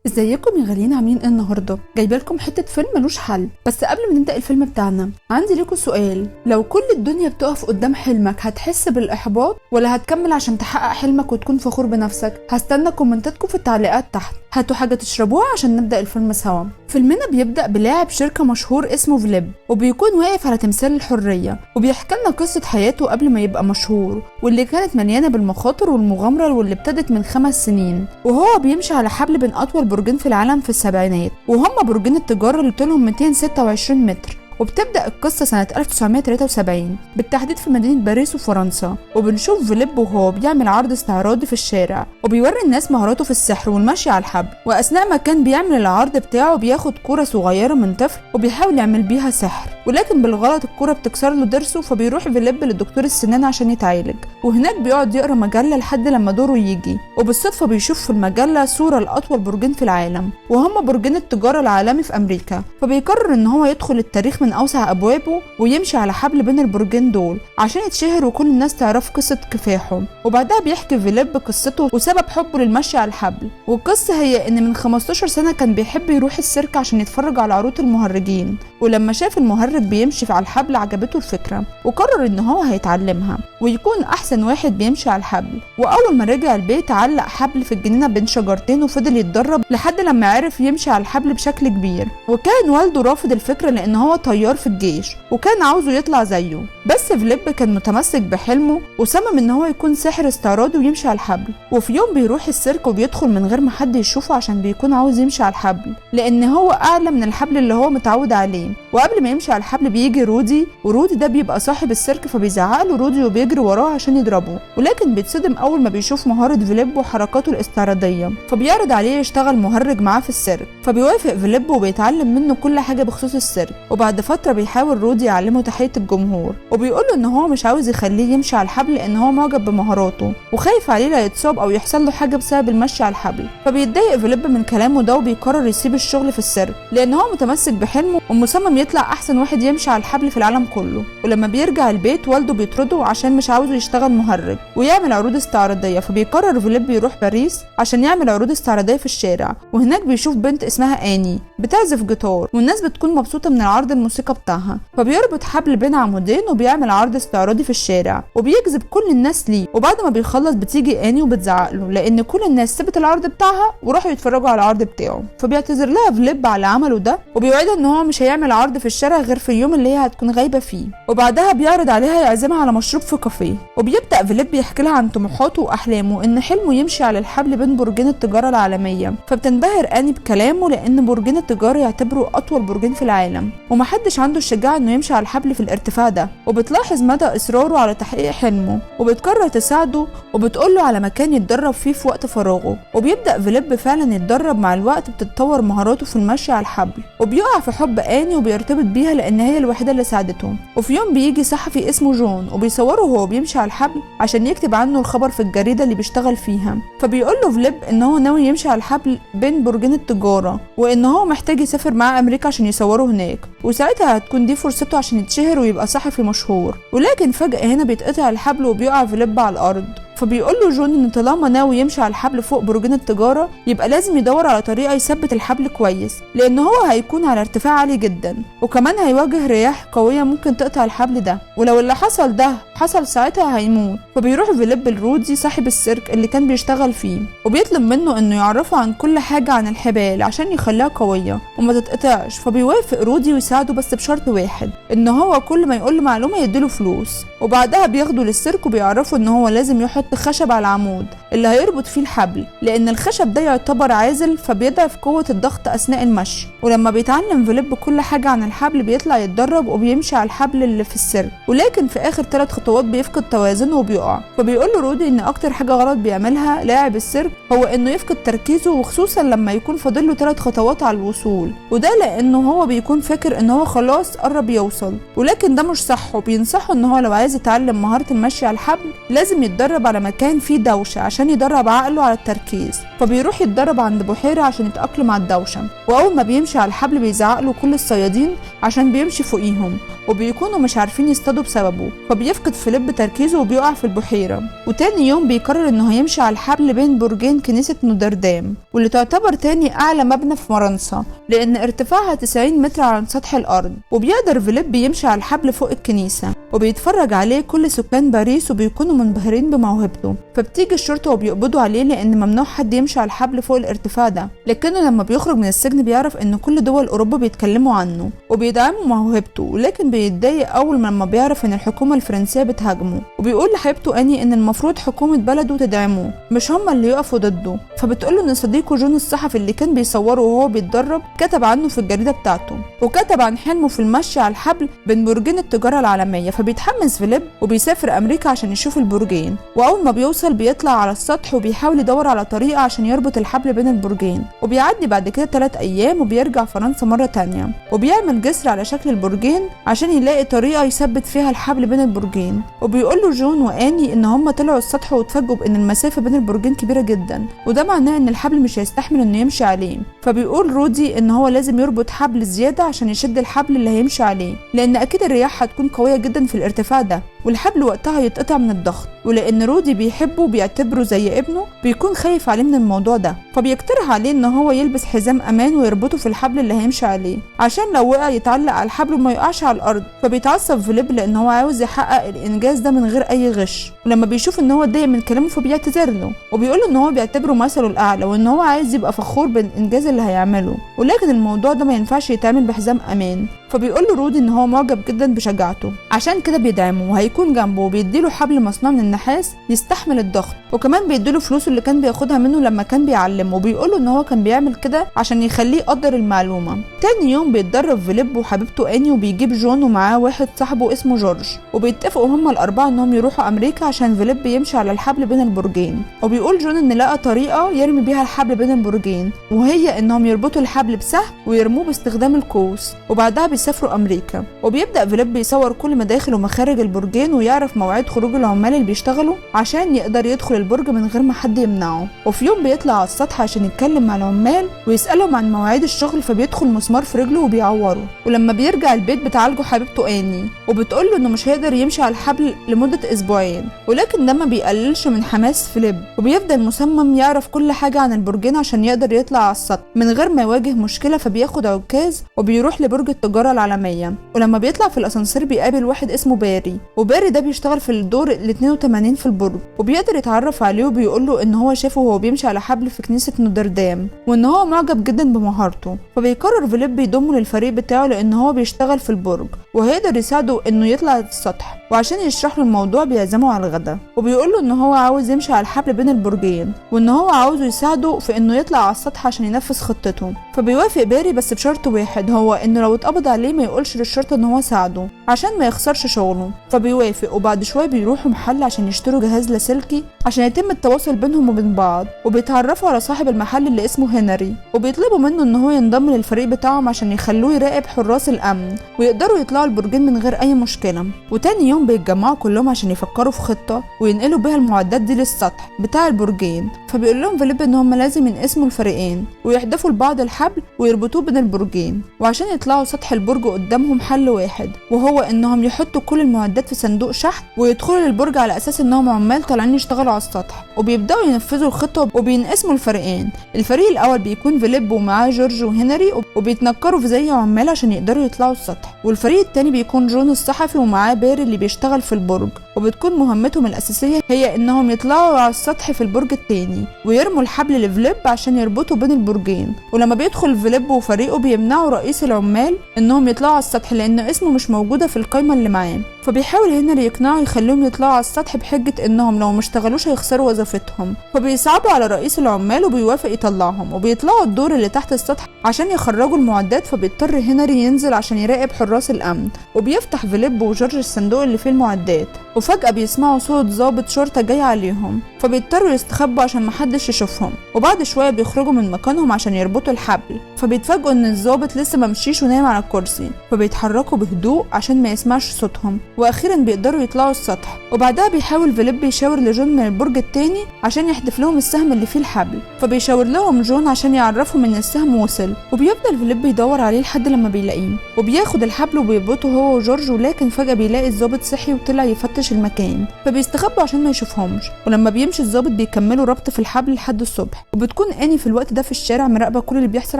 ازيكم يا غاليين؟ عاملين ايه النهارده؟ جايبه لكم حتة فيلم ملوش حل. بس قبل ما نبدا الفيلم بتاعنا عندي لكم سؤال: لو كل الدنيا بتقف قدام حلمك هتحس بالاحباط ولا هتكمل عشان تحقق حلمك وتكون فخور بنفسك؟ هستنى كومنتاتكم في التعليقات تحت. هاتوا حاجة تشربوها عشان نبدا الفيلم سوا. فيلمنا بيبدا بلاعب شركة مشهور اسمه فيليب، وبيكون واقف على تمثال الحرية وبيحكي لنا قصة حياته قبل ما يبقى مشهور، واللي كانت مليانة بالمخاطر والمغامره، واللي ابتدت من 5 سنين وهو بيمشي على حبل بين اطول برجين في العالم في السبعينات، وهم برجين التجارة اللي طولهم 226 متر. وبتبدأ القصة سنة 1973 بالتحديد في مدينة باريس وفرنسا، وبنشوف فيليب وهو بيعمل عرض استعراضي في الشارع وبيوري الناس مهاراته في السحر والمشي على الحبل. وأثناء ما كان بيعمل العرض بتاعه بياخد كرة صغيرة من طفل وبيحاول يعمل بيها سحر، ولكن بالغلط الكرة بتكسر له ضرسه، فبيروح فيليب للدكتور السنان عشان يتعالج. وهناك بيقعد يقرا مجلة لحد لما دوره يجي، وبالصدفة بيشوف في المجلة صورة لأطول برجين في العالم وهما برجين التجارة العالمي في أمريكا، فبيقرر إن هو يدخل التاريخ من أوسع أبوابه ويمشي على حبل بين البرجين دول عشان يتشهر وكل الناس تعرف قصة كفاحه. وبعدها بيحكي فيليب قصته وسبب حبه للمشي على الحبل. والقصة هي إن من 15 سنة كان بيحب يروح السيرك عشان يتفرج على عروض المهرجين، ولما شاف المهرج بيمشي على الحبل عجبته الفكرة وقرر إن هو هيتعلمها ويكون أحسن واحد بيمشي على الحبل. وأول ما رجع البيت علق حبل في الجنينة بين شجرتين وفضل يتدرب لحد لما عرف يمشي على الحبل بشكل كبير. وكان والده رافض الفكرة لأن هو طيار في الجيش وكان عاوزه يطلع زيه، بس فيليب كان متمسك بحلمه وصمم ان هو يكون ساحر استعراضي ويمشي على الحبل. وفي يوم بيروح السيرك وبيدخل من غير ما حد يشوفه عشان بيكون عاوز يمشي على الحبل لان هو اعلى من الحبل اللي هو متعود عليه. وقبل ما يمشي على الحبل بيجي رودي، ورودي ده بيبقى صاحب السيرك، فبيزعق له رودي وبيجري وراه عشان يضربه، ولكن بيتصدم اول ما بيشوف مهارة فيليب وحركاته الاستعراضية، فبيعرض عليه يشتغل مهرج معاه في السيرك. فبيوافق فيليب وبيتعلم منه كل حاجة بخصوص السيرك. وبعد فترة بيحاول رودي يعلمه تحية الجمهور، وبيقول له ان هو مش عاوز يخليه يمشي على الحبل لان هو معجب بمهاراته وخايف عليه لا يتصاب او يحصل له حاجة بسبب المشي على الحبل. فبيتضايق فيليب من كلامه ده وبيقرر يسيب الشغل في السيرك لان هو متمسك بحلمه ومصمم يطلع احسن واحد يمشي على الحبل في العالم كله. ولما بيرجع البيت والده بيطرده عشان مش عاوزه يشتغل مهرج ويعمل عروض استعراضية، فبيقرر فيليب يروح باريس عشان يعمل عروض استعراضية في الشارع. وهناك بيشوف بنت اسمها آني بتعزف جيتار والناس بتكون مبسوطة من العرض الموسيقى بتاعها، فبيربط حبل بين عمودين وبيعمل عرض استعراضي في الشارع وبيجذب كل الناس ليه. وبعد ما بيخلص بتيجي آني وبتزعق له لان كل الناس سابت العرض بتاعها وراحوا يتفرجوا على العرض بتاعه، فبيعتذر لها فيليب على عمله ده وبيوعدها ان هو مش هيعمل عرض في الشارع غير في اليوم اللي هي هتكون غايبة فيه. وبعدها بيعرض عليها يعزمها على مشروب في كافيه، وبيبدا فيليب يحكي لها عن طموحاته واحلامه ان حلمه يمشي على الحبل بين برجين التجارة العالمية. فبتنبهر آني بكلامه لان برجين التجارة يعتبروا اطول برجين في العالم ومحدش عنده الشجاعة انه يمشي على الحبل في الارتفاع ده، وبتلاحظ مدى اصراره على تحقيق حلمه وبتقرر تساعده وبتقوله على مكان يتدرب فيه في وقت فراغه. وبيبدا فيليب فعلا يتدرب، مع الوقت بتتطور مهاراته في المشي على الحبل وبيقع في حب آني وبيرتبط بيها لان هي الوحيدة اللي ساعدته. وفي يوم بيجي صحفي اسمه جون وبيصوره وهو بيمشي على الحبل عشان يكتب عنه الخبر في الجريدة اللي بيشتغل فيها، فبيقول له فيليب ان هو ناوي يمشي على الحبل بين برجين التجارة وان هو محتاج يسافر مع امريكا عشان يصوره هناك، وساعتها هتكون دي فرصته عشان يتشهر ويبقى صحفي مشهور. ولكن فجأة هنا بيتقطع الحبل وبيقع فيليب على الارض، فبيقول له جون ان طالما ناوي يمشي على الحبل فوق برجين التجارة يبقى لازم يدور على طريقه يثبت الحبل كويس لان هو هيكون على ارتفاع عالي جدا وكمان هيواجه رياح قوية ممكن تقطع الحبل ده، ولو اللي حصل ده حصل ساعتها هيموت. فبيروح فيليب لرودي صاحب السيرك اللي كان بيشتغل فيه وبيطلب منه انه يعرفه عن كل حاجة عن الحبال عشان يخليها قوية وما تتقطعش، فبيوافق رودي ويساعده بس بشرط واحد ان هو كل ما يقول له معلومة يديله فلوس. وبعدها بياخده للسيرك وبيعرفه ان هو لازم يحط خشب على العمود اللي هيربط فيه الحبل لان الخشب ده يعتبر عازل فبيضعف قوة الضغط اثناء المشي. ولما بيتعلم فيليب كل حاجة عن الحبل بيطلع يتدرب وبيمشي على الحبل اللي في السيرك، ولكن في اخر 3 خطوات بيفقد توازنه وبيقع. فبيقول له رودي ان اكتر حاجة غلط بيعملها لاعب السيرك هو انه يفقد تركيزه، وخصوصا لما يكون فاضل له 3 خطوات على الوصول، وده لانه هو بيكون فاكر ان هو خلاص قرب يوصل، ولكن ده مش صح. وبينصحه ان هو لو عايز يتعلم مهارة المشي على الحبل لازم يتدرب على مكان فيه دوشة عشان يدرب عقله على التركيز، فبيروح يتدرب عند بحيرة عشان يتأقلم على الدوشة. وأول ما بيمشي على الحبل بيزعق له كل الصيادين عشان بيمشي فوقيهم وبيكونوا مش عارفين يصطادوا بسببه، فبيفقد فيليب تركيزه وبيقع في البحيرة. وتاني يوم بيقرر انه هيمشي على الحبل بين برجين كنيسة نوتردام، واللي تعتبر تاني أعلى مبنى في فرنسا لأن ارتفاعها 90 متر عن سطح الأرض. وبيقدر فيليب يمشي على الحبل فوق الكنيسة وبيتفرج عليه كل سكان باريس وبيكونوا منبهرين بموهبته. فبتيجي الشرطة وبيقبضوا عليه لأن ممنوع حد يمشي على الحبل فوق الارتفاع ده، لكنه لما بيخرج من السجن بيعرف إن كل دول أوروبا بيتكلموا عنه وبيدعموا موهبته، ولكن بيتضايق أول ما بيعرف إن الحكومة الفرنسية بتهاجمه، وبيقول لحبيبته أني إن المفروض حكومة بلده تدعمه مش هما اللي يقفوا ضده. فبتقوله إن صديقه جون الصحفي اللي كان بيصوره وهو بيتدرب كتب عنه في الجريدة بتاعته، وكتب عن حلمه في المشي على الحبل بين برجين التجارة العالمية. فبيتحمس فيليب وبيسافر أمريكا عشان يشوف البرجين، وأول ما بيوصل بيطلع على السطح وبيحاول يدور على طريقة عشان يربط الحبل بين البرجين. وبيعدي بعد كده 3 أيام وبيرجع فرنسا مرة تانية، وبيعمل جسر على شكل البرجين عشان يلاقي طريقة يثبت فيها الحبل بين البرجين. وبيقول له جون وآني إن هم طلعوا السطح واتفاجئوا بإن المسافة بين البرجين كبيرة جدا، وده معناه إن الحبل مش هيستحمل إنه يمشي عليه. فبيقول رودي إن هو لازم يربط حبل زيادة عشان يشد الحبل اللي هيمشي عليه، لأن أكيد الرياح هتكون قوية جدا في الارتفاع ده والحبل وقتها يتقطع من الضغط. ولأن رودي بيحبه وبيعتبره زي ابنه بيكون خايف عليه من الموضوع ده، فبيقترح عليه ان هو يلبس حزام امان ويربطه في الحبل اللي هيمشي عليه عشان لو وقع يتعلق على الحبل وما يقعش على الارض. فبيتعصب فيليب لان هو عاوز يحقق الانجاز ده من غير اي غش، ولما بيشوف ان هو اتضايق من كلامه فبيعتذر له وبيقول له ان هو بيعتبره مثله الاعلى وان هو عايز يبقى فخور بالانجاز اللي هيعمله، ولكن الموضوع ده ما ينفعش يتعمل بحزام امان. فبيقول له رودي ان هو معجب جدا بشجاعته عشان كده بيدعمه وهيكون جنبه وبيديله حبل مصنوع من النحاس يستحمل الضغط، وكمان بيديله فلوسه اللي كان بياخدها منه لما كان بيعلمه، وبيقوله ان هو كان بيعمل كده عشان يخليه يقدر المعلومة. تاني يوم بيتدرب فيليب وحبيبته اني وبيجيب جون ومعاه واحد صاحبه اسمه جورج، وبيتفقوا هما الاربعة انهم يروحوا امريكا عشان فيليب يمشي على الحبل بين البرجين. وبيقول جون ان لقى طريقه يرمي بيها الحبل بين البرجين، وهي انهم يربطوا الحبل بسهم ويرموه باستخدام القوس، وبعدها بيسافروا امريكا. وبيبدا فيليب يصور كل مداخل ومخارج البرجين ويعرف مواعيد خروج العمال اللي بيشتغلوا عشان يقدر يدخل البرج من غير ما حد يمنعه. وفي يوم بيطلع على السطح عشان يتكلم مع العمال ويسألهم عن مواعيد الشغل، فبيدخل مسمار في رجله وبيعوره. ولما بيرجع البيت بتعالجه حبيبته اني وبتقول له انه مش هيقدر يمشي على الحبل لمدة اسبوعين، ولكن ده ما بيقللش من حماس فيليب، وبيفضل مصمم يعرف كل حاجة عن البرجين عشان يقدر يطلع على السطح من غير ما يواجه مشكلة. فبياخد عكاز وبيروح لبرج التجارة العالمية، ولما بيطلع في الاسانسير بيقابل واحد اسمه باري، وباري ده بيشتغل في الدور ال 82 في البرج، وبيقدر يتعرف عليه وبيقول له ان هو شافه وهو بيمشي على حبل في كنيسة نوتردام وان هو معجب جدا بمهارته. فبيقرر فيليب يضمه للفريق بتاعه لان هو بيشتغل في البرج وهيقدر يساعده انه يطلع السطح، وعشان يشرح له الموضوع بيعزمه على الغدا وبيقول له ان هو عاوز يمشي على الحبل بين البرجين وان هو عاوزه يساعده في انه يطلع على السطح عشان ينفذ خطته. فبيوافق باري بس بشرط واحد، هو انه لو اتقبض عليه ما يقولش للشرطة ان هو ساعده عشان ما يخسرش شغله. فبيوافق، وبعد شوية بيروحوا محل عشان يشتروا جهاز لاسلكي عشان يتم التواصل بينهم وبين بعض، وبيتعرفوا على صاحب المحل اللي اسمه هنري، وبيطلبوا منه ان هو ينضم للفريق بتاعهم عشان يخلوه يراقب حراس الامن ويقدروا يطلعوا البرجين من غير اي مشكلة. وتاني يوم بيتجمعوا كلهم عشان يفكروا في خطه وينقلوا بيها المعدات دي للسطح بتاع البرجين. فبيقول لهم فيليب ان هم لازم ينقسموا الفريقين ويحدفوا لبعض الحبل ويربطوه بين البرجين، وعشان يطلعوا سطح البرج قدامهم حل واحد، وهو انهم يحطوا كل المعدات في صندوق شحن ويدخلوا للبرج على اساس انهم عمال طالعين يشتغلوا على السطح. وبيبداوا ينفذوا الخطة وبينقسموا الفريقين. الفريق الاول بيكون فيليب ومعاه جورج وهنري وبيتنكروا في زي عمال عشان يقدروا يطلعوا السطح، والفريق التاني بيكون جون الصحفي ومعاه باري اللي بيشتغل في البرج، وبتكون مهمتهم الاساسية هي انهم يطلعوا على السطح في البرج التاني ويرموا الحبل لفيليب عشان يربطوا بين البرجين. ولما بيدخل فيليب وفريقه بيمنعوا رئيس العمال انهم يطلعوا على السطح لان اسمه مش موجودة في القايمة اللي معاه. فبيحاول هنري يقنعه يخليهم يطلعوا على السطح بحجة انهم لو ما اشتغلوش هيخسروا وظيفتهم، فبيصعبوا على رئيس العمال وبيوافق يطلعهم، وبيطلعوا الدور اللي تحت السطح عشان يخرجوا المعدات. فبيضطر هنري ينزل عشان يراقب حراس الامن، وبيفتح فيليب وجورج الصندوق اللي فيه المعدات، وفجأة بيسمعوا صوت ضابط شرطة جاي عليهم، فبيضطروا يستخبوا عشان محدش يشوفهم. وبعد شوية بيخرجوا من مكانهم عشان يربطوا الحبل، فبيتفاجئوا ان الضابط لسه ممشيش ونايم على الكرسي، فبيتحركوا بهدوء عشان ما يسمعش صوتهم. واخيرا بيقدروا يطلعوا السطح. وبعدها بيحاول فيليب يشاور لجون من البرج التاني عشان يحدف لهم السهم اللي فيه الحبل، فبيشاور لهم جون عشان يعرفهم ان السهم وصل. وبيفضل فيليب يدور عليه لحد لما بيلاقيه، وبياخد الحبل وبيربطه هو وجورج. ولكن فجأة بيلاقي الضابط صحي وطلع يفتش المكان، فبيستخبوا عشان ما يشوفهمش. ولما بيمشي الضابط بيكملوا ربط في الحبل لحد الصبح. وبتكون اني في الوقت ده في الشارع مراقبة كل اللي بيحصل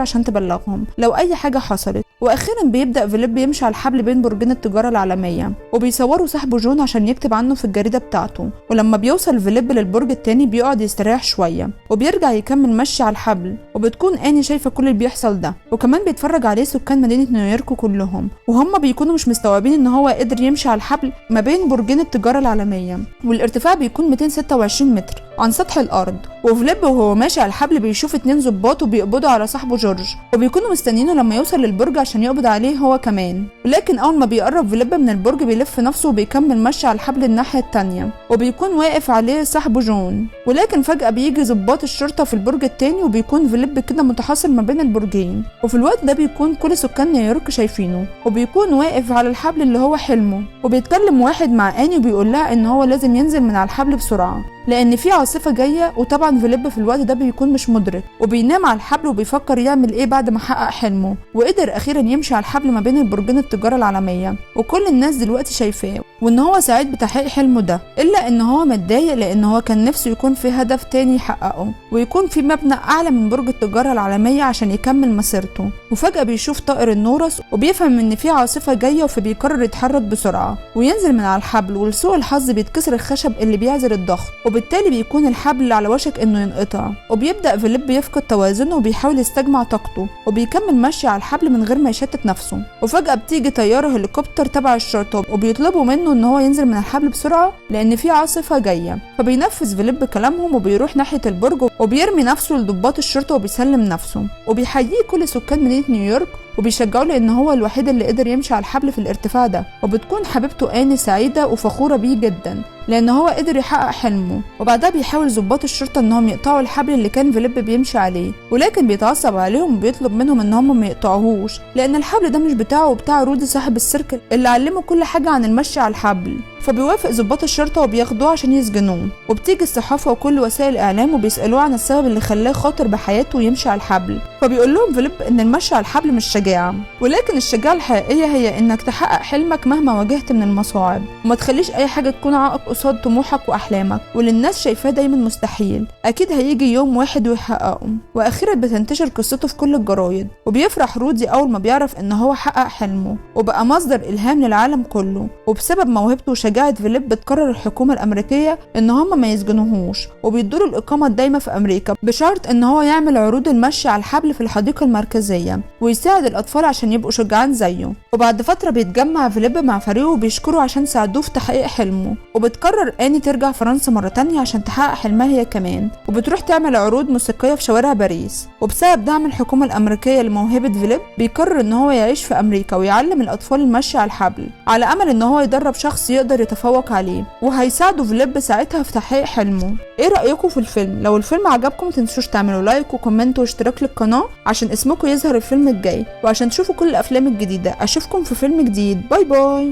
عشان تبلغهم لو اي حاجة حصلت. واخيرا بيبدا فيليب يمشي على الحبل بين برجين التجارة العالمية، وبيصوروا صاحبه جون عشان يكتب عنه في الجريدة بتاعته. ولما بيوصل فيليب للبرج التاني بيقعد يستريح شوية وبيرجع يكمل مشي على الحبل. وبتكون اني شايفه كل اللي بيحصل ده، وكمان بيتفرج عليه سكان مدينة نيويورك كلهم، وهم بيكونوا مش مستوعبين ان هو قدر يمشي على الحبل ما بين برجين التجارة العالمية، والارتفاع بيكون 226 متر عن سطح الارض. وفيليب وهو ماشي على الحبل بيشوف 2 ضباط وبيقبضوا على صاحبه جورج، وبيكونوا مستنيينه لما يوصل للبرج عشان يقبض عليه هو كمان. ولكن اول ما بيقرب فيليب من البرج بيلف نفسه وبيكمل مشي على الحبل الناحية التانية، وبيكون واقف عليه صاحبه جون. ولكن فجاة بيجي ضباط الشرطة في البرج التاني، وبيكون فيليب كده متحاصر ما بين البرجين. وفي الوقت ده بيكون كل سكان نيويورك شايفينه، وبيكون واقف على الحبل اللي هو حلمه. وبيتكلم واحد مع اني وبيقول لها ان هو لازم ينزل من على الحبل بسرعة لان في عاصفة جاية. وطبعا فيليب في الوقت ده بيكون مش مدرك، وبينام على الحبل وبيفكر يعمل ايه بعد ما حقق حلمه، وقدر اخيرا يمشي على الحبل ما بين البرجين التجارة العالمية، وكل الناس دلوقتي شايفاه وان هو سعيد بتحقيق حلمه ده. الا ان هو متضايق لان هو كان نفسه يكون في هدف تاني يحققه، ويكون في مبنى اعلى من برج التجارة العالمية عشان يكمل مسيرته. وفجاة بيشوف طائر النورس وبيفهم ان في عاصفة جاية، فبيقرر يتحرك بسرعة وينزل من على الحبل. ولسوء الحظ بيتكسر الخشب اللي بيعزل الضغط، وبالتالي بيكون الحبل على وشك انه ينقطع. وبيبدا فيليب يفقد توازنه وبيحاول يستجمع طاقته، وبيكمل مشي على الحبل من غير ما يشتت نفسه. وفجاة بتيجي طيارة هليكوبتر تبع الشرطة وبيطلبوا منه ان هو ينزل من الحبل بسرعة لان في عاصفة جاية. فبينفذ فيليب كلامهم وبيروح ناحية البرج وبيرمي نفسه لضباط الشرطة وبيسلم نفسه. وبيحييه كل سكان مدينة نيويورك وبيشجعوه لان هو الوحيد اللي قدر يمشي على الحبل في الارتفاع ده. وبتكون حبيبته اني سعيدة وفخوره بيه جدا لان هو قدر يحقق حلمه. وبعدها بيحاول ضباط الشرطة انهم يقطعوا الحبل اللي كان فيليب بيمشي عليه، ولكن بيتعصب عليهم وبيطلب منهم ان هم ما يقطعوهوش لان الحبل ده مش بتاعه وبتاع رودي صاحب السيرك اللي علمه كل حاجة عن المشي على الحبل. فبيوافق ضباط الشرطة وبياخدوه عشان يسجنوه. وبتيجي الصحافة وكل وسائل الاعلام وبيسالوه عن السبب اللي خلاه خاطر بحياته ويمشي على الحبل. فبيقول لهم فيليب ان المشي على الحبل مش شجاعة، ولكن الشجاعة الحقيقية هي انك تحقق حلمك مهما واجهت من المصاعب، وما تخليش اي حاجة تكون عائق قصاد طموحك واحلامك واللي الناس شايفاه دايما مستحيل، اكيد هيجي يوم واحد ويحققه. واخيرا بتنتشر قصته في كل الجرايد، وبيفرح رودي اول ما بيعرف ان هو حقق حلمه وبقى مصدر الهام للعالم كله. وبسبب موهبته وشجاعة فيليب بتقرر الحكومة الامريكية ان هم ما يسجنوهوش، وبيدوله الاقامة الدايمه في امريكا بشرط ان هو يعمل عروض المشي على الحبل في الحديقة المركزية ويساعد الاطفال عشان يبقوا شجعان زيه. وبعد فترة بيتجمع فيليب مع فريقه وبيشكره عشان ساعدوه في تحقيق حلمه. وبتقرر اني ترجع فرنسا مرة تانية عشان تحقق حلمها هي كمان، وبتروح تعمل عروض موسيقية في شوارع باريس. وبسبب دعم الحكومة الامريكية لموهبه فيليب بيقرر ان هو يعيش في امريكا ويعلم الاطفال المشي على الحبل، على امل ان هو يدرب شخص يقدر يتفوق عليه وهيساعده فيليب ساعتها في تحقيق حلمه. ايه رايكم في الفيلم؟ لو الفيلم عجبكم متنسوش تعملوا like و comment واشتراك للقناة عشان اسمكم يظهر الفيلم الجاي وعشان تشوفوا كل الافلام الجديدة. اشوفكم في فيلم جديد. bye bye.